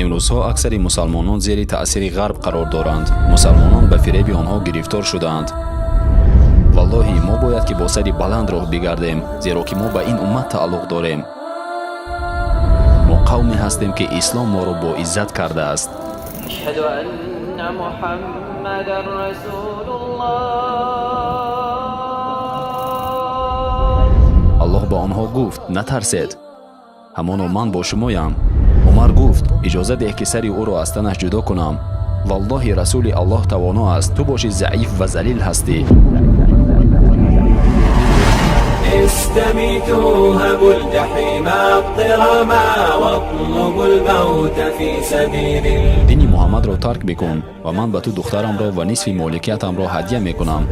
Имрӯзҳо аксари мусалмонон зери таъсири ғарб қарор доранд. Мусалмонон ба фиреби онҳо гирифтор шудаанд. Валлоҳи, мо бояд ки бо сари баланд роҳ бигардем, зеро ки мо ба ин уммат тааллуқ дорем. Мо қавме ҳастем, ки ислом моро бо иззат кардааст. أشهد أن محمدا رسول الله. Аллоҳ ба онҳо гуфт: «Натарсед, ҳамоно ман бо шумоям». Умар гуфт: «Иҷоза деҳ, ки сари ӯро аз танаш ҷудо кунам. Валлоҳи, расули Аллоҳ тавоно аст, ту боши заиф ва залил ҳастӣ». استميتوا هبوا الجحيم اضطراما واطلبوا الموت في سبيل «Дини Муҳаммадро тарк бикун ва ман ба ту духтарамро ва нисфи моликиятамро ҳадя мекунам».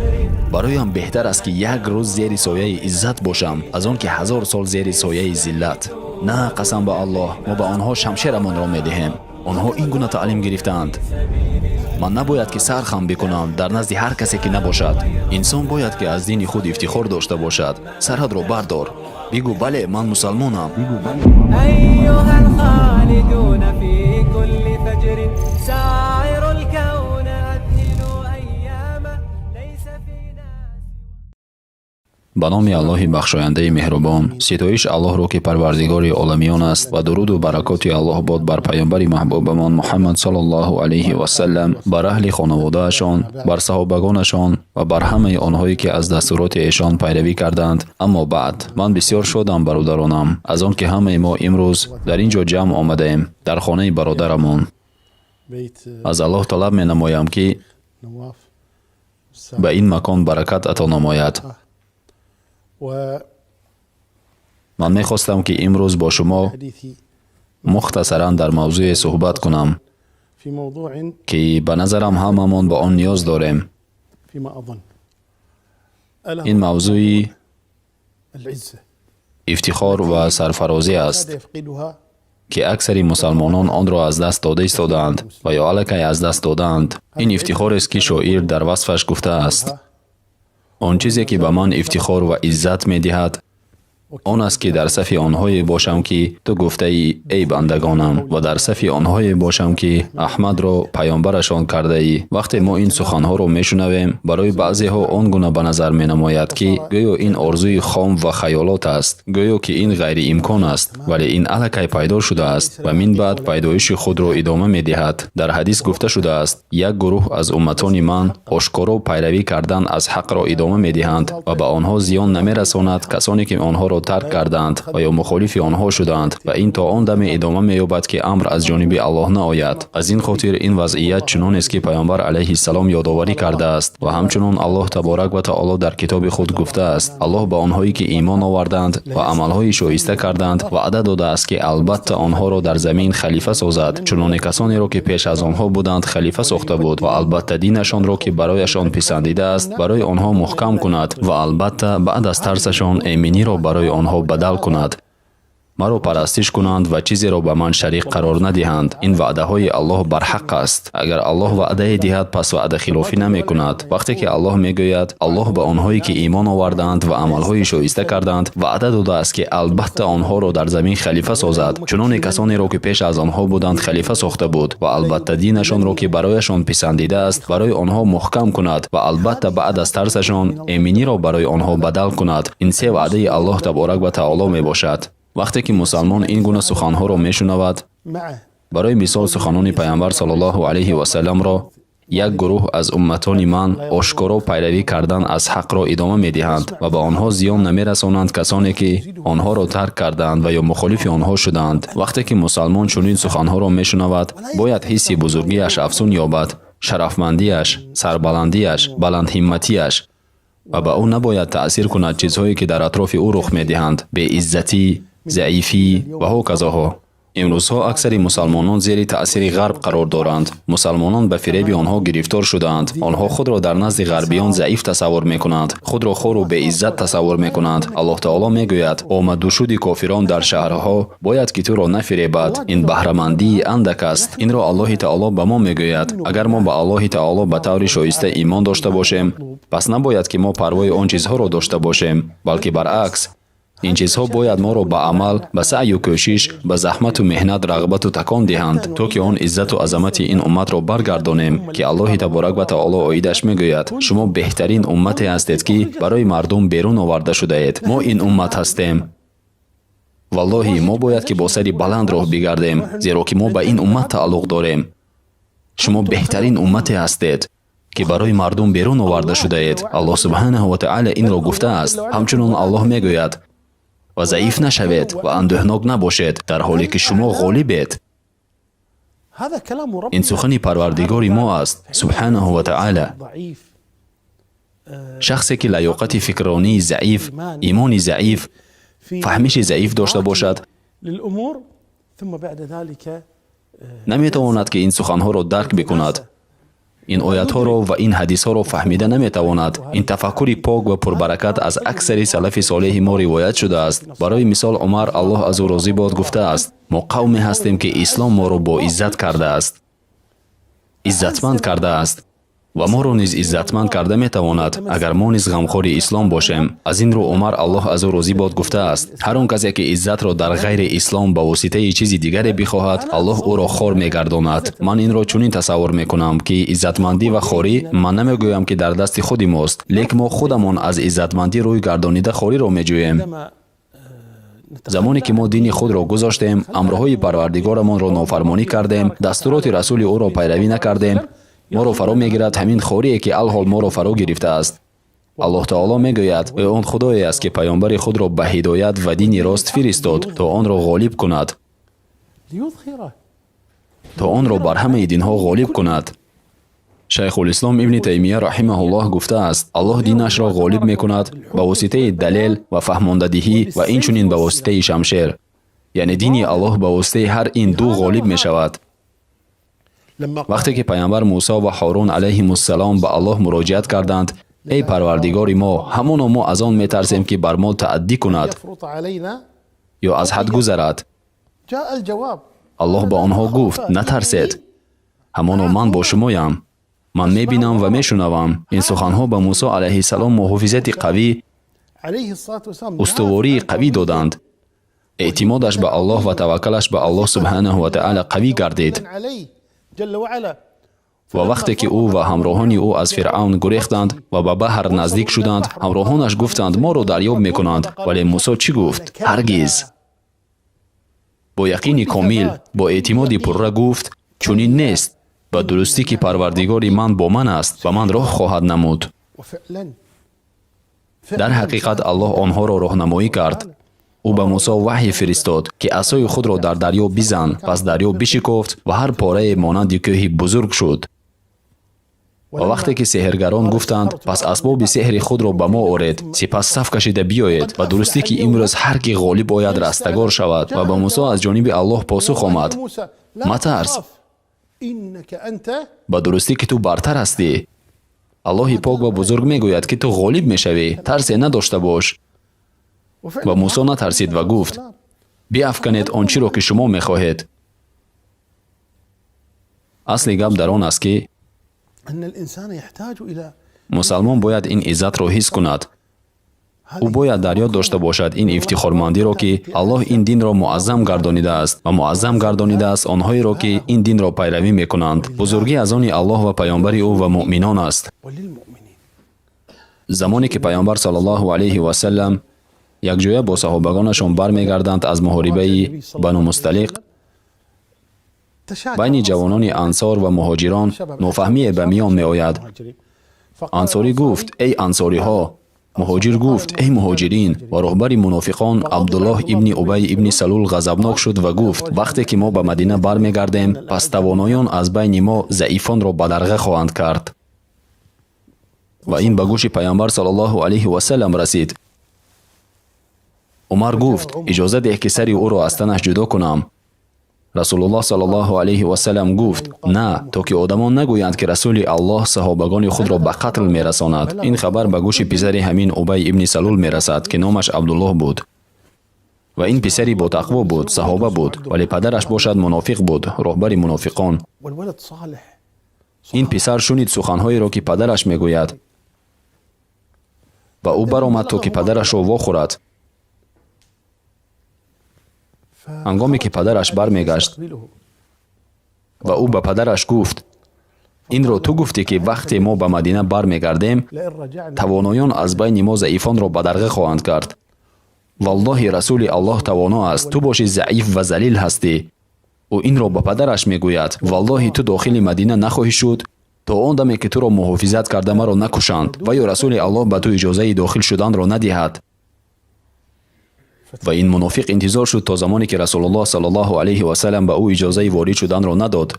Бароям беҳтар аст, ки як рӯз зери сояи иззат бошам, аз он ки 1000 сол зери сояи зиллат. На, қасам ба Аллоҳ, мо ба онҳо шамшерамонро медиҳем. Онҳо ин гуна таълим гирифтаанд. Ман набояд ки сар хам бикунам дар назди ҳар касе ки набошад. Инсон бояд ки аз дини худ ифтихор дошта бошад. Саратро бардор, бигӯ: «Бале, ман мусалмонам». أيها الخالدون في كل فجر ساعر الكون أذهلوا أياما ليس فينا Ба номи Аллоҳи бахшояндаи меҳрубон. Ситоиш Аллоҳро, ки парвардигори оламиён аст, ва дуруду баракоти Аллоҳ бод бар паёмбари маҳбубамон Муҳаммад саллаллоҳу алайҳи васаллам, бар аҳли хонаводаашон, бар саҳобагонашон ва бар ҳамаи онҳое, ки аз дастуроти эшон пайравӣ карданд. Аммо баъд, ман бисёр шодам, бародаронам, аз он ки ҳамаи мо имрӯз дар ин ҷо ҷамъ омадаем, дар хонаи бародарамон. بيت Аз Аллоҳ талаб менамоям, ки نواف ба ин макон баракат ато намояд. و Ман мехостам, ки имрӯз бо шумо حديثي мухтасаран дар мавзӯе суҳбат кунам, في موضوع ки ба назарам ҳамамон ба он ниёз дорем. فيما أظن ألا Ин мавзӯи العزة ифтихор ва сарфарозӣ аст, كاد يفقدها ки аксари мусалмонон онро аз даст дода истодаанд ва ё аллакай аз даст додаанд. Ин ифтихорест, ки шоир дар васфаш гуфтааст: «Он чизе, ки ба ман ифтихор ва иззат медиҳад, он аст, ки дар сафи онҳое бошам, ки ту гуфтаӣ: эй бандагонам, ва дар сафи онҳое бошам, ки Аҳмадро паёмбарашон кардаӣ». Вақте мо ин суханҳоро мешунавем, барои баъзеҳо он гуна ба назар менамояд, ки гӯё ин орзуи хом ва хаёлот аст, гӯё ки ин ғайриимкон аст, вале ин аллакай пайдо шудааст ва мин баъд пайдоиши худро идома медиҳад. Дар ҳадис гуфта шудааст: «Як гурӯҳ аз умматони ман ошкоро пайравӣ кардан аз ҳақро идома медиҳанд ва ба онҳо зиён намерасонад касоне, ки онҳоро тарк карданд ва ё мухолифи онҳо шуданд, ва ин то он даме идома меёбад, ки амр аз ҷониби Аллоҳ наояд». Аз ин хотир ин вазъият чунонест, ки паёмбар алайҳиссалом ёдоварӣ кардааст ва ҳамчунон Аллоҳ таборак ва таоло дар китоби худ гуфтааст: Аллоҳ ба онҳое, ки имон оварданд ва амалҳои шоиста карданд, ваъда додааст, ки албатта онҳоро дар замин халифа созад, чуноне касонеро, ки пеш аз онҳо буданд, халифа сохта буд, ва албатта динашонро, ки барояшон писандидааст, барои онҳо муҳкам кунад ва албатта баъд аз тарсашон эминиро барои онҳо бадал кунад, маро парастиш кунанд ва чизеро ба ман шарик қарор надиҳанд. Ин ваъдаҳои Аллоҳ барҳақ аст. Агар Аллоҳ ваъдае диҳад, пас ваъдахилофӣ намекунад. Вақте ки Аллоҳ мегӯяд: «Аллоҳ ба онҳое, ки имон оварданд ва амалҳои шоиста карданд, ваъда додааст, ки албатта онҳоро дар замин халифа созад, чуноне касонеро, ки пеш аз онҳо буданд, халифа сохта буд, ва албатта динашонро, ки барояшон писандидааст, барои онҳо муҳкам кунад ва албатта баъд аз тарсашон эминиро барои онҳо бадал кунад», ин се ваъдаи Аллоҳ таборак ва таоло мебошад. Вақте ки мусалмон ин гуна суханҳоро мешунавад, معه барои мисол суханони паёмбар саллаллоҳу алайҳи васалламро, «Як гурӯҳ аз умматони ман ошкоро пайравӣ кардан аз ҳақро идома медиҳанд ва ба онҳо зиён намерасонанд касоне, ки онҳоро тарк карданд ва ё мухолифи онҳо шуданд», вақте ки мусалмон чунин суханҳоро мешунавад, бояд ҳисси бузургиаш афзун ёбад, шарафмандиаш, сарбаландиаш, баландҳимматиаш, ва ба ӯ набояд таъсир кунад чизҳое, ки дар атрофи ӯ рух медиҳанд: беиззатӣ, заифӣ ва ҳоказоҳо. Имрӯзҳо аксари мусалмонон зери таъсири ғарб қарор доранд. Мусалмонон ба фиреби онҳо гирифтор шудаанд. Онҳо худро дар назди ғарбиён заиф тасаввур мекунанд, худро хору беиззат тасаввур мекунанд. Аллоҳ таоло мегӯяд: «Омадушуди кофирон дар шаҳрҳо бояд ки туро нафиребад, ин баҳрамандии андак аст». Инро Аллоҳи таоло ба мо мегӯяд. Агар мо ба Аллоҳи таоло ба таври шоиста имон дошта бошем, пас набояд, ки мо парвои он чизҳоро дошта бошем, балки баръакс. Ин чизҳо бояд моро ба амал, ба саъю кӯшиш, ба заҳмату меҳнат рағбату такон диҳанд, то ки он иззату азамати ин умматро баргардонем, ки Аллоҳи таборак ва таоло оидаш мегӯяд: шумо беҳтарин уммате ҳастед, ки барои мардум берун оварда шудаед. Мо ин уммат ҳастем. Валлоҳи, мо бояд ки бо сари баланд роҳ бигардем, зеро ки мо ба ин уммат тааллуқ дорем. Шумо беҳтарин уммате ҳастед, ки барои мардум берун оварда шудаед. Аллоҳ субҳанаҳу ва таъала инро гуфтааст. Ҳамчунон Аллоҳ мегӯяд: ва заиф нашавед ва андӯҳнок набошед, дар ҳоле ки шумо ғолибед. Ин сухани Парвардигори мо аст субҳанаҳу ва таъала. Шахсе ки лаёқати фикрронии заиф, имони заиф, фаҳмиши заиф дошта бошад, наметавонад ки ин суханҳоро дарк бикунад. Ин оятҳоро ва ин ҳадисҳоро фаҳмида наметавонад. Ин тафаккури пок ва пурбаракат аз аксари салафи солеҳи мо ривоят шудааст. Барои мисол, Умар, Аллоҳ аз ӯ розӣ бод, гуфтааст: мо қавме ҳастем, ки ислом моро бо иззат кардааст, иззатманд кардааст ва моро низ иззатманд карда метавонад, агар мо низ ғамхори ислом бошем. Аз ин рӯ Умар, Аллоҳ аз ӯ розӣ бод, гуфтааст: ҳар он касе ки иззатро дар ғайри ислом ба воситаи чизи дигаре бихоҳад, Аллоҳ ӯро хор мегардонад. Ман инро чунин тасаввур мекунам, ки иззатмандӣ ва хорӣ, ман намегӯям ки дар дасти худи мост, лек мо худамон аз иззатмандӣ рӯй гардонида хориро меҷӯем. Замоне ки мо дини худро гузоштем, амрҳои Парвардигорамонро нофармонӣ кардем, дастуроти расули ӯро пайравӣ накардем, моро фаро мегирад ҳамин хорие ки алҳол моро фаро гирифтааст. Аллоҳ таоло мегӯяд: ӯ он худое аст, ки паёмбари худро ба ҳидоят ва дини рост фиристод, то онро ғолиб кунад, то онро бар ҳамаи динҳо ғолиб кунад. Шайхулислом Ибни Таймия раҳимаҳуллоҳ гуфтааст: Аллоҳ динашро ғолиб мекунад ба воситаи далел ва фаҳмондадиҳӣ ва инчунин ба воситаи шамшер. Яъне дини Аллоҳ ба воситаи ҳар ин ду ғолиб мешавад. Вақте ки паёмбар Мусо ва Ҳорун алайҳимуссалом ба Аллоҳ муроҷиат карданд: эй Парвардигори мо, ҳамоно мо аз он метарсем, ки бар мо тааддӣ кунад ё аз ҳад гузарад. Аллоҳ ба онҳо гуфт: натарсед, ҳамоно ман бо шумоям, ман мебинам ва мешунавам. Ин суханҳо ба Мусо алайҳиссалом муҳофизати қавӣ, устувории қавӣ доданд. Эътимодаш ба Аллоҳ ва таваккалаш ба Аллоҳ субҳанаҳу ва таъала қавӣ гардид. Ва вақте ки ӯ ва ҳамроҳони ӯ аз Фиръавн гурехтанд ва ба баҳр наздик шуданд, ҳамроҳонаш гуфтанд: моро дарёб мекунанд. Вале Мусо чӣ гуфт? Ҳаргиз. Бо яқини комил, бо эътимоди пурра гуфт: чунин нест, ба дурустӣ ки Парвардигори ман бо ман аст ва ман роҳ хоҳад намуд. Дар ҳақиқат Аллоҳ онҳоро роҳнамоӣ кард. Ӯ ба Мусо ваҳй фиристод, ки асои худро дар дарё бизан. Пас дарё бишикофт ва ҳар порае монанди кӯҳи бузург шуд. Ва вақте ки сеҳргарон гуфтанд: пас асбоби сеҳри худро ба мо оред, сипас саф кашида биёед, ба дурустӣ ки имрӯз ҳар ки ғолиб ояд растагор шавад. Ва ба Мусо аз ҷониби Аллоҳ посух омад: матарс, ба дурустӣ ки ту бартар ҳастӣ. Аллоҳи пок ва бузург мегӯяд, ки ту ғолиб мешавӣ, тарсе надошта бош. Ва Мусо натарсид ва гуфт: биафканед он чиро ки шумо мехоҳед. Асли гап дар он аст, ки мусалмон бояд ин иззатро ҳис кунад. Ӯ бояд дар ёд дошта бошад ин ифтихормандиро, ки Аллоҳ ин динро муаззам гардонидааст ва муаззам гардонидааст онҳоеро, ки ин динро пайравӣ мекунанд. Бузургӣ аз они Аллоҳ ва паёмбари ӯ ва муъминон аст. Замоне ки паёмбар саллаллоҳу алайҳи васаллам якҷоя бо саҳобагонашон бармегарданд аз муҳорибаи Бану Мусталиқ, байни ҷавонони ансор ва муҳоҷирон нофаҳмие ба миён меояд. Ансорӣ гуфт: эй ансориҳо! Муҳоҷир гуфт: эй муҳоҷирин! Ва роҳбари мунофиқон Абдуллоҳ ибни Убай ибни Салул ғазабнок шуд ва гуфт: вақте ки мо ба Мадина бармегардем, пас тавоноён аз байни мо заифонро бадарға хоҳанд кард. Ва ин ба гӯши паёмбар саллаллоҳу алайҳи васаллам расид. Умар гуфт: иҷоза деҳ, ки сари ӯро аз танаш ҷудо кунам. Расулуллоҳ саллаллоҳу алайҳи васаллам гуфт: на, то ки одамон нагӯянд, ки Расули Аллоҳ саҳобагони худро ба қатл мерасонад. Ин хабар ба гӯши писари ҳамин Убай ибни Салул мерасад, ки номаш Абдуллоҳ буд. Ва ин писари ботақво буд, саҳоба буд, вале падараш бошад мунофиқ буд, роҳбари мунофиқон. Ин писар шунид суханҳоеро, ки падараш мегӯяд, ва ӯ баромад, то ки падарашро вохӯрад. Ҳангоме ки падараш бармегашт ва ӯ ба падараш гуфт: инро ту гуфтӣ, ки вақте мо ба Мадина бармегардем, тавоноён аз байни мо заифонро бадарға хоҳанд кард. Валлоҳи, Расули Аллоҳ тавоно аст, ту бошӣ заиф ва залил ҳастӣ. Ӯ инро ба падараш мегӯяд: валлоҳи, ту дохили Мадина нахоҳӣ шуд то он даме, ки туро муҳофизат карда маро накушанд ва ё Расули Аллоҳ ба ту иҷозаи дохил шуданро надиҳад. Ва ин мунофиқ интизор шуд то замоне, ки Расулуллоҳ саллаллоҳу алайҳи васаллам ба ӯ иҷозаи ворид шуданро надод.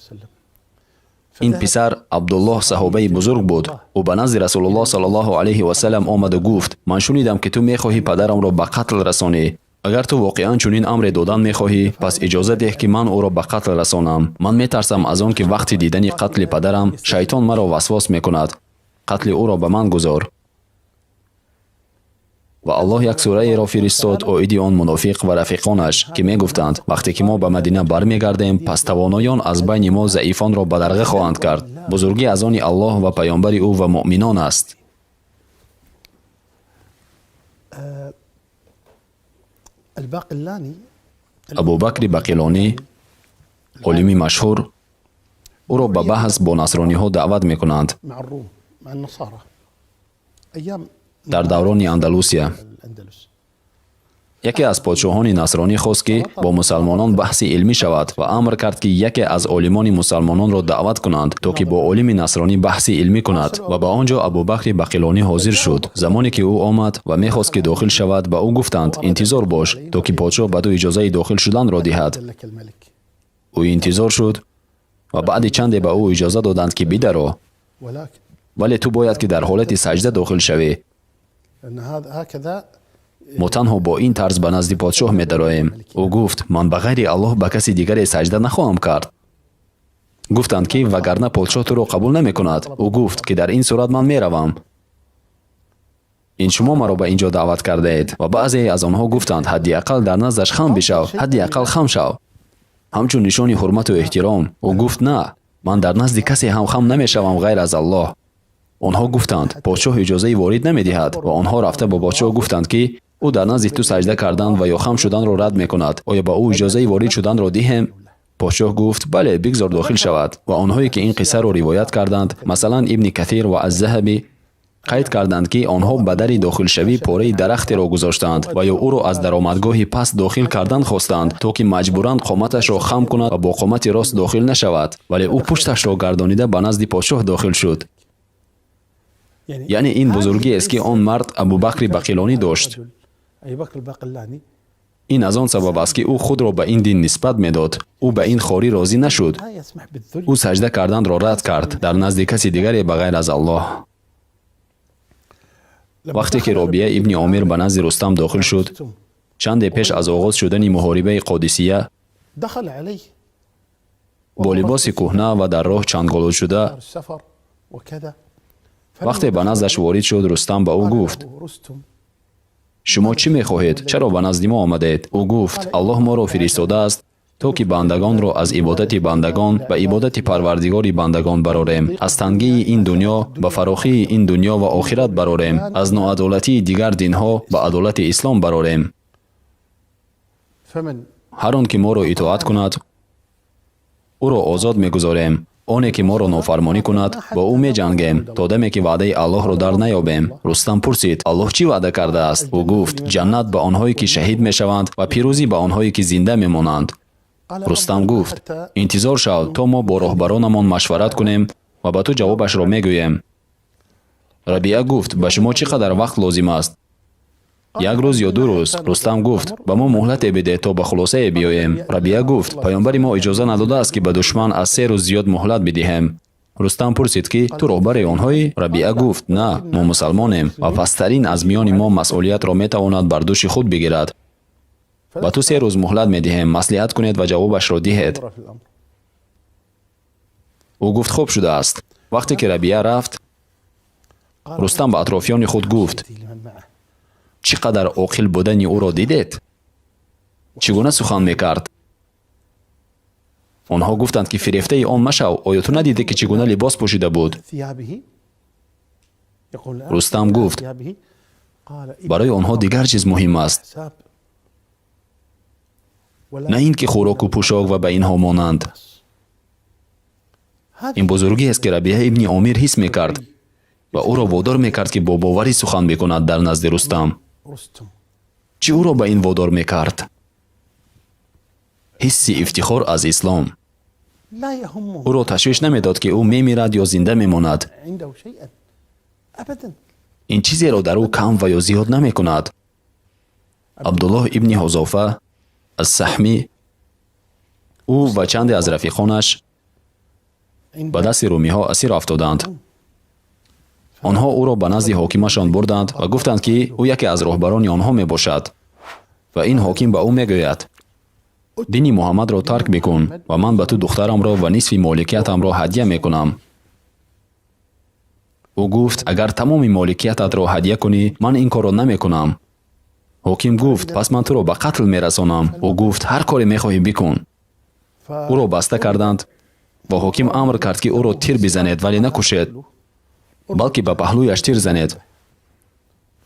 Ин писар Абдуллоҳ саҳобаи бузург буд. Ӯ ба назди Расулуллоҳ саллаллоҳу алайҳи васаллам омаду гуфт: ман шунидам, ки ту мехоҳӣ падарамро ба қатл расонӣ. Агар ту воқеан чунин амре додан мехоҳӣ, пас иҷоза деҳ, ки ман ӯро ба қатл расонам. Ман метарсам аз он, ки вақти дидани қатли падарам шайтон маро васвос мекунад. Қатли ӯро ба ман гузор. Ва Аллоҳ як сураеро фиристод оиди он мунофиқ ва рафиқонаш, ки мегуфтанд: вақте ки мо ба Мадина бармегардем, пас тавоноён аз байни мо заифонро бадарға хоҳанд кард. Бузургӣ аз они Аллоҳ ва паёмбари ӯ ва муъминон аст. Абубакри Бақилонӣ, олими машҳур, ӯро ба баҳс бо насрониҳо даъват мекунанд дар даврони Андалусия. Яке аз подшоҳони насронӣ хост, ки бо мусалмонон баҳси илмӣ шавад ва амр кард, ки яке аз олимони мусалмононро даъват кунанд, то ки бо олими насронӣ баҳси илмӣ кунад. Ва ба он ҷо Абубакри Бақилонӣ ҳозир шуд. Замоне ки ӯ омад ва мехост, ки дохил шавад, ба ӯ гуфтанд: интизор бош, то ки подшоҳ ба ту иҷозаи дохил шуданро диҳад. Ӯ интизор шуд ва баъди чанде ба ӯ иҷоза доданд, ки бидаро, вале ту бояд, ки дар ҳолати саҷда дохил шавӣ. Мо танҳо бо ин тарз ба назди подшоҳ медароем. Ӯ гуфт: ман ба ғайри Аллоҳ ба каси дигаре саҷда нахоҳам кард. Гуфтанд, ки вагарна подшоҳ туро қабул намекунад. Ӯ гуфт, ки дар ин сурат ман меравам. Ин шумо маро ба ин ҷо даъват кардаед. Ва баъзее аз онҳо гуфтанд: ҳадди ақал дар наздаш хам бишав, ҳадди ақал хам шав, ҳамчун нишони ҳурмату эҳтиром. Ӯ гуфт: на, ман дар назди касе ҳам хам намешавам ғайр аз Аллоҳ. Онҳо гуфтанд: подшоҳ иҷозаи ворид намедиҳад. Ва онҳо рафта бо подшоҳ гуфтанд, ки ӯ дар назди ту саҷда кардан ва ё хам шуданро рад мекунад. Оё ба ӯ иҷозаи ворид шуданро диҳем? Подшоҳ гуфт: бале, бигзор дохил шавад. Ва онҳое, ки ин қиссаро ривоят карданд, масалан Ибни Катир ва Аззаҳабӣ, қайд карданд, ки онҳо ба дари дохилшавӣ пораи дарахтеро гузоштанд ва ё ӯро аз даромадгоҳи паст дохил кардан хостанд, то ки маҷбуран қоматашро хам кунад ва бо қомати рост дохил нашавад. Вале ӯ пушташро гардонида ба назди подшоҳ дохил шуд. Яъне ин бузургиест, ки он мард Абубакри Бақилонӣ дошт. Ин аз он сабаб аст, ки ӯ худро ба ин дин нисбат медод. Ӯ ба ин хорӣ розӣ нашуд. Ӯ саҷда карданро рад кард дар назди каси дигаре ба ғайр аз Аллоҳ. Вақте ки Робия ибни Омир ба назди Рустам дохил шуд, чанде пеш аз оғоз шудани муҳорибаи Қодисия, бо либоси кӯҳна ва дар роҳ чанголуд шуда, вақте ба наздаш ворид шуд, Рустам ба ӯ гуфт: шумо чӣ мехоҳед? Чаро ба назди мо омадед? Ӯ гуфт: Аллоҳ моро фиристодааст, то ки бандагонро аз ибодати бандагон ба ибодати Парвардигори бандагон барорем, аз тангии ин дунё ба фарохии ин дунё ва охират барорем, аз ноадолатии дигар динҳо ба адолати ислом барорем. Ҳар он ки моро итоат кунад, ӯро озод мегузорем. Оне ки моро нофармонӣ кунад, бо ӯ меҷангем, то даме ки ваъдаи Аллоҳро дар наёбем. Рустам пурсид: Аллоҳ чӣ ваъда кардааст? Ӯ гуфт: ҷаннат ба онҳое, ки шаҳид мешаванд, ва пирӯзӣ ба онҳое, ки зинда мемонанд. Рустам гуфт: интизор шав, то мо бо роҳбаронамон машварат кунем ва ба ту ҷавобашро мегӯем. Рабиа гуфт: ба шумо чӣ қадар вақт лозим аст? Як рӯз ё 2 рӯз? Рустам гуфт: ба мо муҳлате бидеҳ, то ба хулосае биёем. Рабиа гуфт: паёмбари мо иҷоза надодааст, ки ба душман аз 3 рӯз зиёд муҳлат бидиҳем. Рустам пурсид, ки ту роҳбари онҳоӣ? Рабиа гуфт: на, мо мусалмонем ва пасттарин аз миёни мо масъулиятро метавонад бар дӯши худ бигирад. Ба ту 3 рӯз муҳлат медиҳем, маслиҳат кунед ва ҷавобашро диҳед. Ӯ гуфт: хуб шудааст. Вақте ки Рабиа рафт, Рустам ба атрофиёни худ гуфт: чӣ қадар оқил будани ӯро дидед? Чӣ гуна сухан мекард? Онҳо гуфтанд, ки фирефтаи он машав, оё ту надидӣ, ки чӣ гуна либос пӯшида буд? Рустам гуфт: барои онҳо дигар чиз муҳим аст. На ин ки хӯроку пӯшок ва ба инҳо монанд. Ин бузургиест, ки Рабиа ибни Омир ҳис мекард ва ӯро водор мекард, ки бо боварӣ сухан бикунад дар назди Рустам. Чӣ ӯро ба ин водор мекард? Ҳисси ифтихор аз ислом. Ӯро ташвиш намедод, ки ӯ мемирад ё зинда мемонад. Ин чизеро дар ӯ кам ва ё зиёд намекунад. Абдуллоҳ ибни Ҳузофа аз Саҳмӣ, ӯ ва чанде аз рафиқонаш ба дасти румиҳо асир афтоданд. Онҳо ӯро ба назди ҳокимашон бурданд ва гуфтанд, ки ӯ яке аз роҳбарони онҳо мебошад. Ва ин ҳоким ба ӯ мегӯяд: «Дини Муҳаммадро тарк бикун ва ман ба ту духтарамро ва нисфи моликиятамро ҳадя мекунам». Ӯ гуфт: «Агар тамоми моликиятатро ҳадя кунӣ, ман ин корро намекунам». Ҳоким гуфт: «Пас ман туро ба қатл мерасонам». Ӯ гуфт: «Ҳар коре мехоҳӣ, бикун». Ӯро баста карданд ва ҳоким амр кард, ки ӯро тир бизанед, вале накушед, балки ба паҳлӯяш тир занед,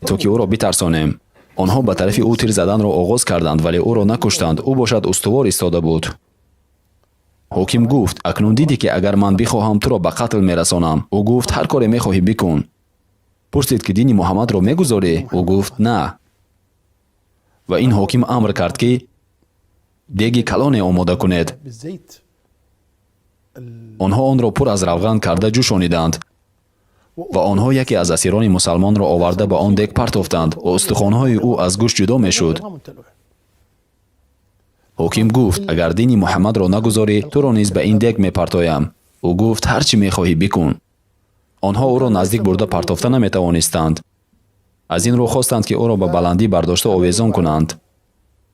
то ки ӯро битарсонем. Онҳо ба тарафи ӯ тир заданро оғоз карданд, вале ӯро накуштанд. Ӯ бошад устувор истода буд. Ҳоким гуфт: «Акнун дидӣ, ки агар ман бихоҳам, туро ба қатл мерасонам». Ӯ гуфт: «Ҳар коре мехоҳӣ, бикун». Пурсид, ки дини Муҳаммадро мегузорӣ? Ӯ гуфт: «На». Ва ин ҳоким амр кард, ки деги калоне омода кунед. Онҳо онро пур аз равған карда ҷӯшониданд ва онҳо яке аз асирони мусалмонро оварда ба он дег партофтанд ва устухонҳои ӯ аз гӯшт ҷудо мешуд. Ҳоким гуфт: «Агар дини Муҳаммадро нагузорӣ, туро низ ба ин дег мепартоям». Ӯ гуфт: «Ҳар чӣ мехоҳӣ, бикун». Онҳо ӯро наздик бурда партофта наметавонистанд. Аз ин рӯ хостанд, ки ӯро ба баландӣ бардошта овезон кунанд,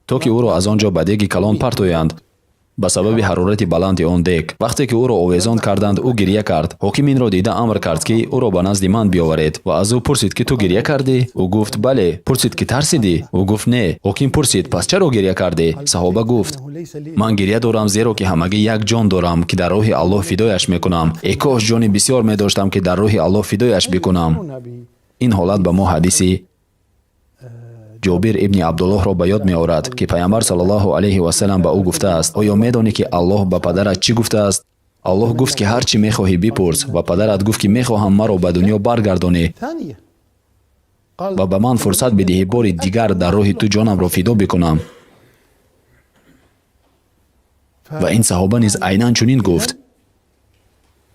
то ки ӯро аз он ҷо ба деги калон партоянд. Ба сабаби ҳарорати баланди он дег, вақте ки ӯро овезон карданд, ӯ гирья кард. Ҳоким инро дида амр кард, ки ӯро ба назди ман биёваред, ва аз ӯ пурсид, ки ту гирья кардӣ? Ӯ гуфт: «Бале». Пурсид, ки тарсидӣ? Ӯ гуфт: «Не». Ҳоким пурсид: «Пас чаро гирья кардӣ?» Саҳоба гуфт: «Ман гирья дорам, зеро ки ҳамагӣ як ҷон дорам, ки дар роҳи Аллоҳ фидояш мекунам. Э кош ҷони бисёр медоштам, ки дар роҳи Аллоҳ фидояш бикунам». Ин ҳолат ба мо ҳадиси Ҷобир ибни Абдуллоҳро ба ёд меорад, ки Пайғамбар саллаллоҳу алайҳи васалам ба ӯ гуфтааст: «Оё медонӣ, ки Аллоҳ ба падарат чӣ гуфтааст? Аллоҳ гуфт, ки ҳар чӣ мехоҳӣ, бипурс. Ва падарат гуфт, ки мехоҳам маро ба дунё баргардонӣ ва ба ман фурсат бидиҳӣ бори дигар дар роҳи ту ҷонамро фидо бикунам». Ва ин саҳоба низ айнан чунин гуфт: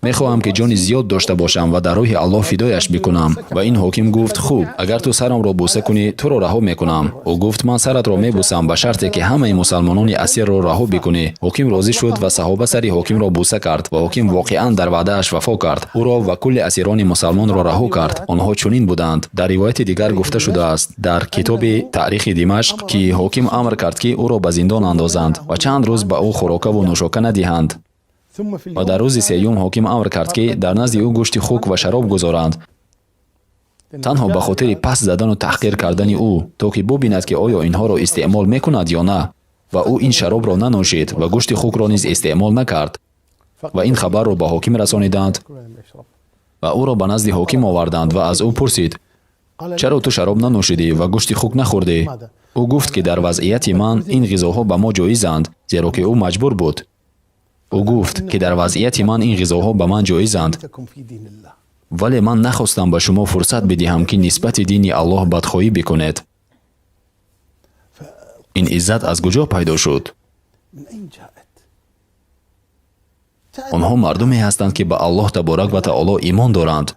«Мехоҳам, ки ҷони зиёд дошта бошам ва дар роҳи Аллоҳ фидояш бикунам». Ва ин ҳоким гуфт: «Хуб, агар ту сарамро бӯса кунӣ, туро раҳо мекунам». Ӯ гуфт: «Ман саратро мебӯсам ба шарте, ки ҳамаи мусалмонони асирро раҳо бикунӣ». Ҳоким розӣ шуд ва саҳоба сари ҳокимро бӯса кард ва ҳоким воқеан дар ваъдааш вафо кард. Ӯро ва кулли асирони мусалмонро раҳо кард. Онҳо чунин буданд. Дар ривояти дигар гуфта шудааст дар китоби Таърихи Димашқ, ки ҳоким амр кард, ки ӯро ба зиндон андозанд ва чанд рӯз ба ӯ хӯрокаву нӯшока надиҳанд. Ва дар рӯзи сеюм ҳоким амр кард, ки дар назди ӯ гӯшти хук ва шароб гузоранд, танҳо ба хотири паст задану таҳқир кардани ӯ, то ки бубинад, ки оё инҳоро истеъмол мекунад ё на. Ва ӯ ин шаробро нанӯшид ва гӯшти хукро низ истеъмол накард. Ва ин хабарро ба ҳоким расониданд ва ӯро ба назди ҳоким оварданд ва аз ӯ пурсид: «Чаро ту шароб нанӯшидӣ ва гӯшти хук нахӯрдӣ?» Ӯ гуфт, ки дар вазъияти ман ин ғизоҳо ба мо ҷоизанд, зеро ки ӯ маҷбур буд. Ӯ гуфт, ки дар вазъияти ман ин ғизоҳо ба ман ҷоизанд, вале ман нахостам ба шумо фурсат бидиҳам, ки нисбати дини Аллоҳ бадхоҳӣ бикунед. Ин иззат аз куҷо пайдо шуд? Онҳо мардуме ҳастанд, ки ба Аллоҳ таборак ва таоло имон доранд.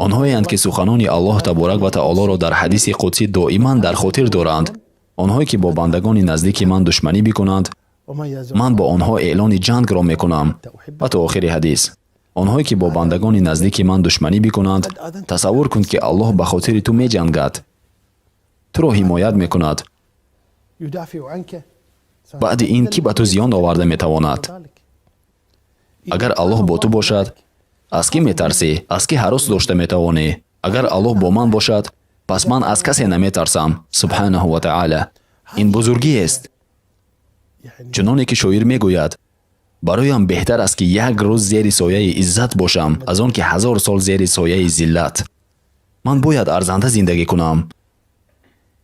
Онҳоеанд, ки суханони Аллоҳ таборак ва таолоро дар ҳадиси қудсӣ доиман дар хотир доранд. Онҳое ки бо бандагони наздики ман душманӣ бикунанд, ман бо онҳо эълони ҷангро мекунам. Ва то охири ҳадис. Онҳое ки бо бандагони наздики ман душманӣ бикунанд, тасаввур кун, ки Аллоҳ ба хотири ту меҷангад, туро ҳимоят мекунад. Баъди ин кӣ ба ту зиён оварда метавонад? Агар Аллоҳ бо ту бошад, аз кӣ метарсӣ? Аз кӣ ҳарос дошта метавонӣ? Агар Аллоҳ бо ман бошад, пас ман аз касе наметарсам. Субҳанаҳу ва таъала. Ин бузургиест. Чуноне ки шоир мегӯяд: бароям беҳтар аст, ки як рӯз зери сояи иззат бошам, аз он ки 1000 сол зери сояи зиллат. Ман бояд арзанда зиндагӣ кунам.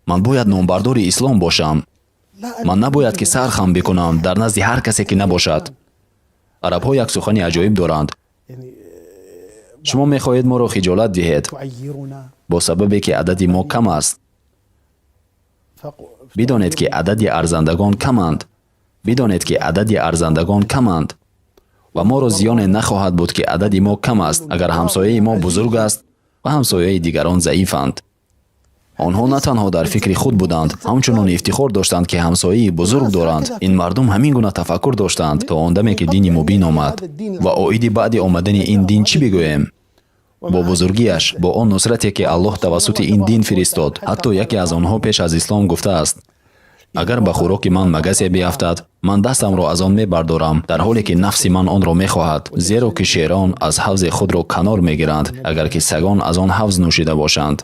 Ман бояд номбардори ислом бошам. Ман набояд ки сар хам бикунам дар назди ҳар касе ки набошад. Арабҳо як сухани аҷоиб доранд. Шумо мехоҳед моро хиҷолат диҳед бо сабабе ки адади мо кам аст. Бидонед ки адади арзандагон каманд. Бидонед ки адади арзандагон каманд ва моро зиёне нахоҳад буд ки адади мо кам аст, агар ҳамсояи мо бузург аст ва ҳамсояи дигарон заифанд. Онҳо на танҳо дар фикри худ буданд, ҳамчунон ифтихор доштанд ки ҳамсояи бузург доранд. Ин мардум ҳамин гуна тафаккур доштанд то он даме ки дини мубин омад. Ва оиди баъди омадани ин дин чӣ бигӯем? Бо бузургиаш, бо он нусрате ки Аллоҳ тавассути ин дин фиристод. Ҳатто яке аз онҳо пеш аз ислом гуфтааст: агар ба хӯроки ман магасе биафтад, ман дастамро аз он мебардорам, дар ҳоле ки нафси ман онро мехоҳад, зеро ки шерон аз ҳавзи худро канор мегиранд, агар ки сагон аз он ҳавз нӯшида бошанд.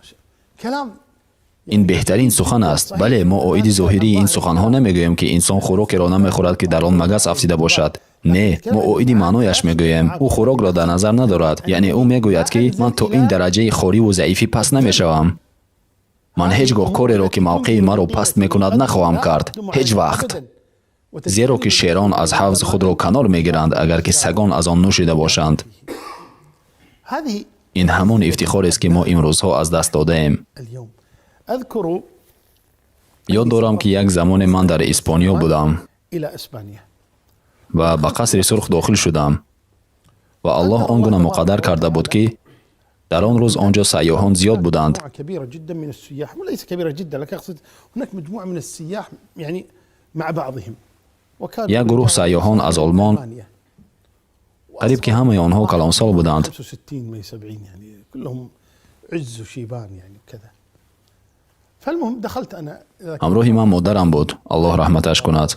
Ин беҳтарин сухан аст. Бале, мо оиди зоҳирии ин суханҳо намегӯем ки инсон хӯрокеро намехӯрад ки дар он магас афтида бошад. Не, мо оиди маънояш мегӯем. Ӯ хӯрокро дар назар надорад. Яъне ӯ мегӯяд ки ман то ин дараҷаи хориву заифӣ паст намешавам. Ман ҳеҷ гоҳ кореро ки мавқеи маро паст мекунад нахоҳам кард. Ҳеҷ вақт. Зеро ки шерон аз ҳавз худро канор мегиранд, агар ки сагон аз он нӯшида бошанд. Ин ҳамон ифтихорест ки мо имрӯзҳо аз даст додаем. Ёд дорам ки як замоне ман дар Испониё будам ва ба қасри сурх дохил шудам ва Аллоҳ он гуна муқаддар карда буд ки дар он рӯз он ҷо сайёҳон зиёд буданд. Як гурӯҳ сайёҳон аз Олмон, қариб ки ҳамаи онҳо калонсол буданд. Ҳамроҳи ман модарам буд, Аллоҳ раҳматаш кунад,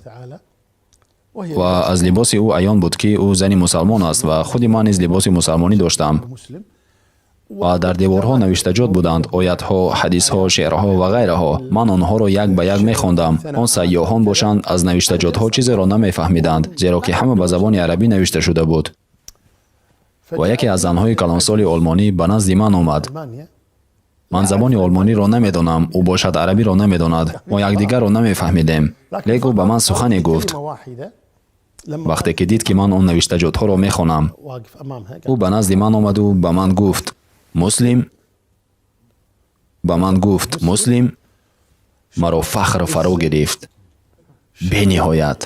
ва аз либоси ӯ аён буд ки ӯ зани мусалмон аст ва худи ман низ либоси мусалмонӣ доштам. Ва дар деворҳо навиштаҷот буданд оятҳо, ҳадисҳо, шеърҳо ва ғайраҳо. Ман онҳоро як ба як мехондам. Он сайёҳон бошанд аз навиштаҷотҳо чизеро намефаҳмиданд, зеро ки ҳама ба забони арабӣ навишта шуда буд. Ва яке аз занҳои калонсоли олмонӣ ба назди ман омад. Ман забони олмониро намедонам, ӯ бошад арабиро намедонад. Мо якдигарро намефаҳмидем. Лек ӯ ба ман сухане гуфт. Вақте ки дид ки ман он навиштаҷотҳоро мехонам, ӯ ба назди ман омаду ба ман гуфт: муслим. Ба ман гуфт: муслим. Маро фахр фаро гирифт бениҳоят.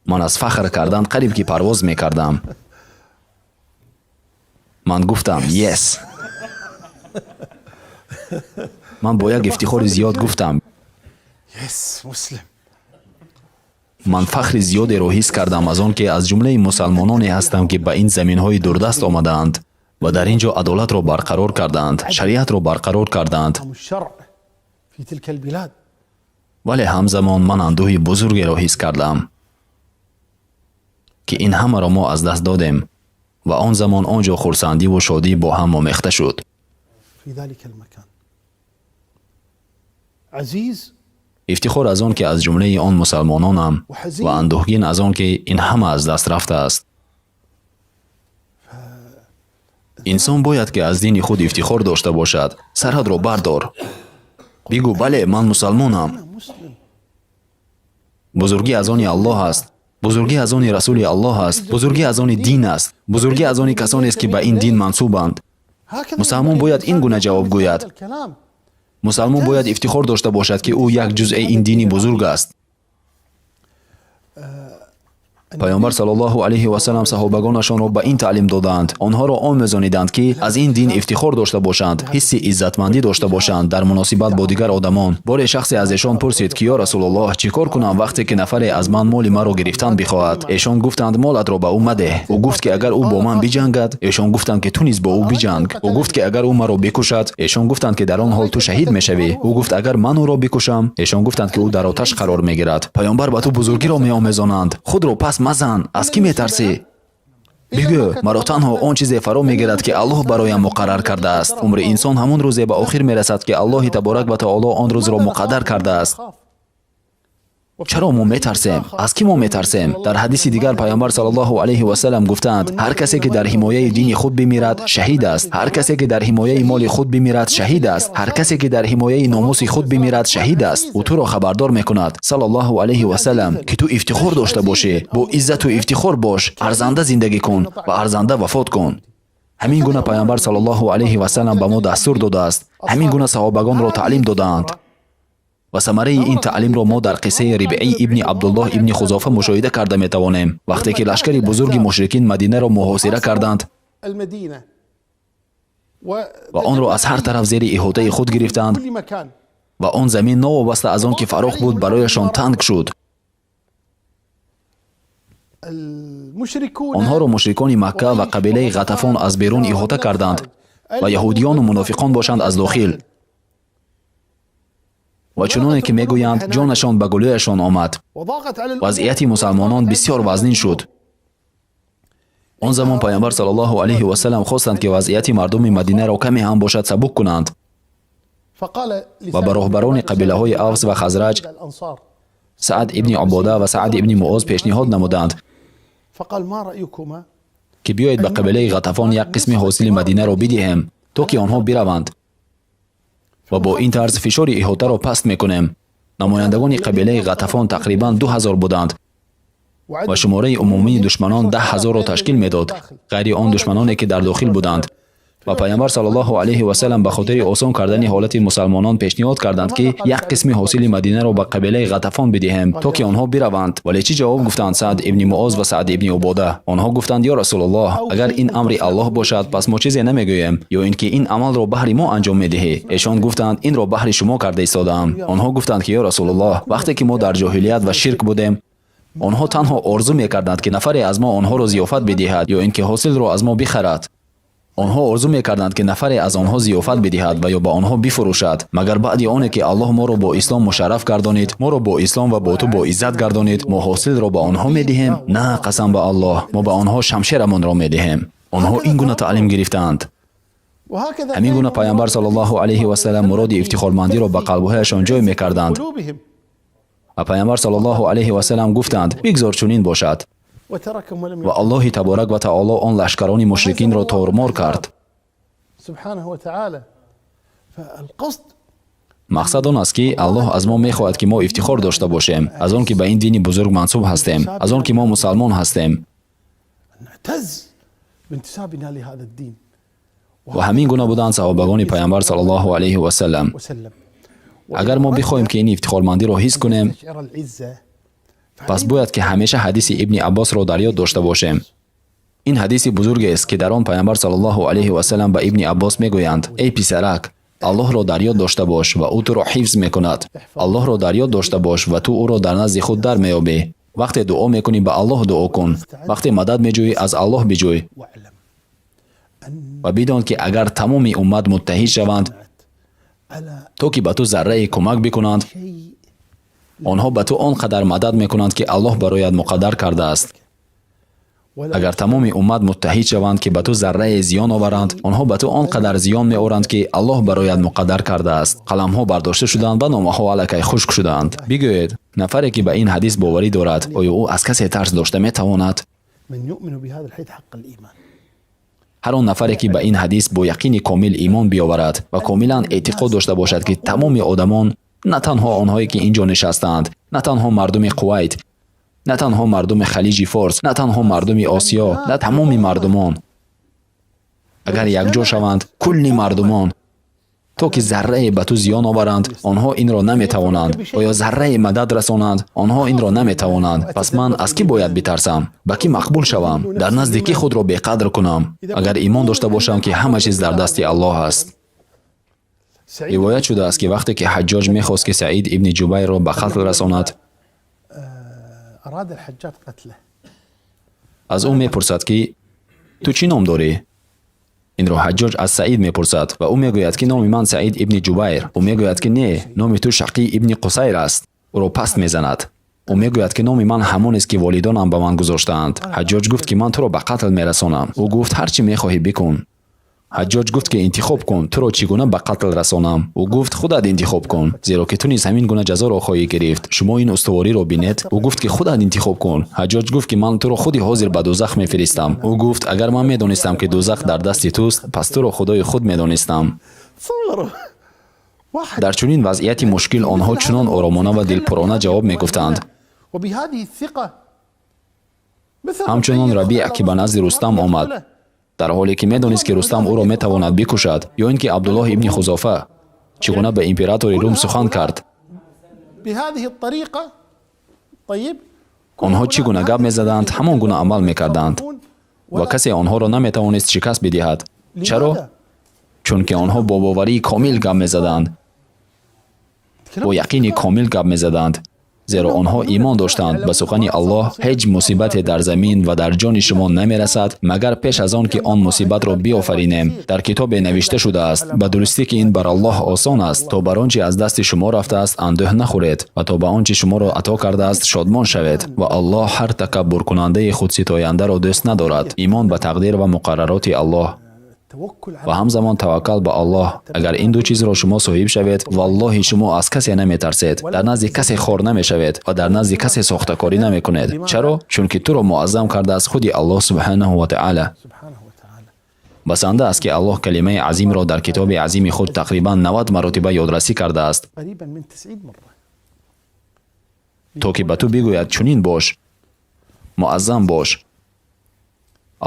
Ман аз фахр кардан қариб ки парвоз мекардам. Ман гуфтам: yes. Ман бо як ифтихори зиёд гуфтам. Ман фахри зиёдеро ҳис кардам аз он ки аз ҷумлаи мусалмононе ҳастам ки ба ин заминҳои дурдаст омадаанд ва дар ин ҷо адолатро барқарор кардаанд, шариатро барқарор кардаанд. Вале ҳамзамон ман андӯҳи бузургеро ҳис кардам ки ин ҳамаро мо аз даст додем ва он замон он ҷо хурсандиву шодӣ бо ҳам омехта шуд. Ифтихор аз он ки аз ҷумлаи он мусалмононам ва андӯҳгин аз он ки ин ҳама аз даст рафтааст. Инсон бояд ки аз дини худ ифтихор дошта бошад. Сарҳадро бардор. Бигӯ: бале, ман мусалмонам. Бузургӣ аз они Аллоҳ аст. Бузургӣ аз они Расули Аллоҳ аст. Бузургӣ аз они дин аст. Бузургӣ аз они касонест ки ба ин дин мансубанд. Мусалмон бояд ин гуна ҷавоб гӯяд. Мусалмон бояд ифтихор дошта бошад ки ӯ як ҷузъи ин дини бузург аст. Паёмбар саллаллоҳу алайҳи васаллам саҳобагонашонро ба ин таълим додаанд. Онҳоро омӯзониданд ки аз ин дин ифтихор дошта бошанд, ҳисси иззатмандӣ дошта бошанд дар муносибат бо дигар одамон. Боре шахсе аз эшон пурсид ки ё Расулуллоҳ, чӣ кор кунам вақте ки нафаре аз ман моли маро гирифтан бихоҳад? Эшон гуфтанд: молатро ба ӯ мадеҳ. Ӯ гуфт ки агар ӯ бо ман биҷангад? Эшон гуфтанд ки ту низ бо ӯ биҷанг. Ӯ гуфт ки агар ӯ маро бикушад? Эшон гуфтанд ки дар он ҳол ту шаҳид мешавӣ. Ӯ гуфт агар ман ӯро бикушам? Эшон гуфтанд ки ӯ дар оташ қарор мегирад. Паёмбар ба ту бузургиро меомезонанд. Худро пас мазан. Аз кӣ метарсӣ? Бигӯ: маро танҳо он чизе фаро мегирад ки Аллоҳ бароям муқаррар кардааст. Умри инсон ҳамон рӯзе ба охир мерасад ки Аллоҳи таборак ва таоло он рӯзро муқаддар кардааст. Чаро мо метарсем? Аз кӣ мо метарсем? Дар ҳадиси дигар Пайғамбар саллаллоҳу алайҳи васаллам гуфтаанд: ҳар касе ки дар ҳимояи дини худ бимирад, шаҳид аст. Ҳар касе ки дар ҳимояи моли худ бимирад, шаҳид аст. Ҳар касе ки дар ҳимояи номуси худ бимирад, шаҳид аст. Ӯ туро хабардор мекунад, саллаллоҳу алайҳи васаллам, ки ту ифтихор дошта бошӣ, бо иззату ифтихор бош, арзанда зиндагӣ кун ва арзанда вафот кун. Ҳамин гуна Пайғамбар саллаллоҳу алайҳи васаллам ба мо дастур додааст. Ҳамин гуна саҳобагонро таълим додаанд. Ва самараи ин таълимро мо дар қиссаи Рибъӣ ибни Абдуллоҳ ибни Хузофа мушоҳида карда метавонем. Вақте ки лашкари бузурги мушрикин Мадинаро муҳосира карданд ва онро аз ҳар тараф зери иҳотаи худ гирифтанд ва он замин новобаста аз он ки фарох буд, барояшон танг шуд. Онҳоро мушрикони Макка ва қабилаи Ғатафон аз берун иҳота карданд ва яҳудиёну мунофиқон бошанд аз дохил. Ва чуноне ки мегӯянд, ҷонашон ба гулӯяшон омад. Вазъияти мусалмонон бисёр вазнин шуд. Он замон Пайғамбар саллаллоҳу алайҳи васаллам хостанд, ки вазъияти мардуми Мадинаро каме ҳам бошад сабук кунанд ва ба роҳбарони қабилаҳои Авс ва Хазраҷ, Саъд ибни Убода ва Саъд ибни Муоз пешниҳод намуданд, ки биёед ба қабилаи Ғатафон як қисми ҳосили Мадинаро бидиҳем, то ки онҳо бираванд ва бо ин тарз фишори иҳотаро паст мекунем. Намояндагони қабилаи Ғатафон тақрибан 2000 буданд ва шумораи умумии душманон 10 000-ро ташкил медод, ғайри он душманоне ки дар дохил буданд. Ва Пайғамбар саллаллоҳу алайҳи васаллам ба хотири осон кардани ҳолати мусалмонон пешниҳод карданд, ки як қисми ҳосили Мадинаро ба қабилаи Ғатафон бидиҳем, то ки онҳо бираванд. Вале чӣ ҷавоб гуфтанд Саъд ибни Муоз ва Саъд ибни Убода? Онҳо гуфтанд: ё Расулуллоҳ, агар ин амри Аллоҳ бошад, пас мо чизе намегӯем. Ё ин ки ин амалро баҳри мо анҷом медиҳӣ? Эшон гуфтанд: инро баҳри шумо карда истодаам. Онҳо гуфтанд, ки ё Расулуллоҳ, вақте ки мо дар ҷоҳилият ва ширк будем, онҳо танҳо орзу мекарданд, ки нафаре аз мо онҳоро зиёфат бидиҳад ё ин ки ҳосилро аз мо бихарад. Онҳо орзу мекарданд, ки нафаре аз онҳо зиёфат бидиҳад ва ё ба онҳо бифурӯшад. Магар баъди оне ки Аллоҳ моро бо ислом мушарраф гардонид, моро бо ислом ва бо ту бо иззат гардонид, мо ҳосилро ба онҳо медиҳем? На, қасам ба Аллоҳ, мо ба онҳо шамшерамонро медиҳем. Онҳо ин гуна таълим гирифтаанд. Ҳамин гуна Пайғамбар саллаллоҳу алайҳи васаллам муроди ифтихормандиро ба қалбҳояшон ҷой мекарданд. Ва Пайғамбар саллаллоҳу алайҳи васаллам гуфтанд: бигзор чунин бошад. Ва Аллоҳи таборак ва таоло он лашкарони мушрикинро тормор кард. Мақсад он аст, ки Аллоҳ аз мо мехоҳад, ки мо ифтихор дошта бошем аз он ки ба ин дини бузург мансуб ҳастем, аз он ки мо мусалмон ҳастем. Ва ҳамин гуна буданд саҳобагони Пайғамбар саллаллоҳу алайҳи васаллам. Агар мо бихоҳем, ки ин ифтихормандиро ҳис кунем, пас бояд ки ҳамеша ҳадиси ибни Аббосро дар ёд дошта бошем. Ин ҳадиси бузургест, ки дар он Пайғамбар саллаллоҳу алайҳи васаллам ба ибни Аббос мегӯянд: эй писарак, Аллоҳро дар ёд дошта бош ва ӯ туро ҳифз мекунад. Аллоҳро дар ёд дошта бош ва ту ӯро дар назди худ дар меёбӣ. Вақте дуо мекунӣ, ба Аллоҳ дуо кун. Вақте мадад меҷӯӣ, аз Аллоҳ биҷӯй. Ва бидон, ки агар тамоми уммат муттаҳид шаванд, то ки ба ту заррае кӯмак бикунанд, онҳо ба ту он қадар мадад мекунанд, ки Аллоҳ бароят муқаддар кардааст. Агар тамоми уммат муттаҳид шаванд, ки ба ту заррае зиён оваранд, онҳо ба ту он қадар зиён меоранд, ки Аллоҳ бароят муқаддар кардааст. Қаламҳо бардошта шуданд ва номаҳо аллакай хушк шуданд. Бигӯед, нафаре ки ба ин ҳадис боварӣ дорад, оё ӯ аз касе тарс дошта метавонад? Ҳар он нафаре ки ба ин ҳадис бо яқини комил имон биёварад ва комилан эътиқод дошта бошад, ки тамоми одамон, на танҳо онҳое ки ин ҷо нишастаанд, на танҳо мардуми Қувайт, на танҳо мардуми Халиҷи Форс, на танҳо мардуми Осиё, на тамоми мардумон, агар якҷо шаванд, кулли мардумон, то ки заррае ба ту зиён оваранд, онҳо инро наметавонанд. Оё заррае мадад расонанд, онҳо инро наметавонанд. Пас ман аз кӣ бояд битарсам? Ба кӣ мақбул шавам? Дар назди кӣ худро беқадр кунам? Агар имон дошта бошам, ки ҳама чиз дар дасти Аллоҳ аст. Ривоят шудааст, ки вақте ки Ҳаҷҷоҷ мехост, ки Саид ибни Ҷубайрро ба қатл расонад, аз ӯ мепурсад, ки ту чӣ ном дорӣ? Инро Ҳаҷҷоҷ аз Саид мепурсад ва ӯ мегӯяд, ки номи ман Саид ибни Ҷубайр. Ӯ мегӯяд, ки не, номи ту Шақӣ ибни Қусайр аст. Ӯро паст мезанад. Ӯ мегӯяд, ки номи ман ҳамонест, ки волидонам ба ман гузоштаанд. Ҳаҷҷоҷ гуфт, ки ман туро ба қатл мерасонам. Ӯ гуфт: ҳар чӣ мехоҳӣ бикун. Ҳаҷҷоҷ гуфт, ки интихоб кун, туро чӣ гуна ба қатл расонам. Ӯ гуфт: худат интихоб кун, зеро ки ту низ ҳамин гуна ҷазоро хоҳӣ гирифт. Шумо ин устувориро бинед. Ӯ гуфт, ки худат интихоб кун. Ҳаҷҷоҷ гуфт, ки ман туро худи ҳозир ба дӯзах мефиристам. Ӯ гуфт: агар ман медонистам, ки дӯзах дар дасти туст, пас туро худои худ медонистам. Дар чунин вазъияти мушкил онҳо чунон оромона ва дилпурона ҷавоб мегуфтанд. Ҳамчунон Рабиъ, ки ба назди Рустам омад, дар ҳоле ки медонист, ки Рустам ӯро метавонад бикушад, ё ин ки Абдуллоҳ ибни Хузофа чӣ гуна ба императори Рум сухан кард. Онҳо чӣ гуна гап мезаданд, ҳамон гуна амал мекарданд ва касе онҳоро наметавонист шикаст бидиҳад. Чаро? Чунки онҳо бо боварии комил гап мезаданд, бо яқини комил гап мезаданд, зеро онҳо имон доштанд ба сухани Аллоҳ: ҳеҷ мусибате дар замин ва дар ҷони шумо намерасад, магар пеш аз он ки он мусибатро биёфаринем. Дар китобе навишта шудааст. Ба дурустӣ ки ин бар Аллоҳ осон аст, то бар он чи аз дасти шумо рафтааст андӯҳ нахӯред ва то ба он чи шуморо ато кардааст шодмон шавед. Ва Аллоҳ ҳар такаббуркунандаи худситояндаро дӯст надорад. Имон ба тақдир ва муқаррароти Аллоҳ ва ҳамзамон таваккал ба Аллоҳ. Агар ин ду чизро шумо соҳиб шавед, валлоҳи шумо аз касе наметарсед, дар назди касе хор намешавед ва дар назди касе сохтакорӣ намекунед. Чаро? Чунки туро муаззам кардааст худи Аллоҳ субҳанаҳу ва таъала. Басанда аст, ки Аллоҳ калимаи азимро дар китоби азими худ тақрибан 90 маротиба ёдрасӣ кардааст, то ки ба ту бигӯяд: чунин бош, муаззам бош.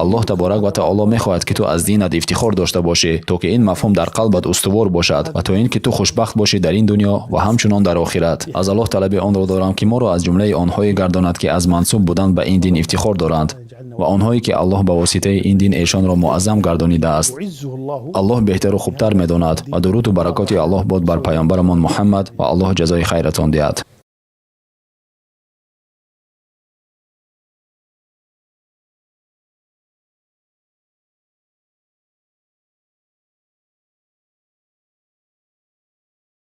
Аллоҳ таборак ва таоло мехоҳад, ки ту аз динат ифтихор дошта бошӣ, то ки ин мафҳум дар қалбат устувор бошад ва то ин ки ту хушбахт бошӣ дар ин дунё ва ҳамчунон дар охират. Аз Аллоҳ талаби онро дорам, ки моро аз ҷумлаи онҳое гардонад, ки аз мансуб будан ба ин дин ифтихор доранд ва онҳое ки Аллоҳ ба воситаи ин дин эшонро муаззам гардонидааст. Аллоҳ беҳтару хубтар медонад ва дуруду баракоти Аллоҳ бод бар паёмбарамон Муҳаммад ва Аллоҳ ҷазои хайратон диҳад.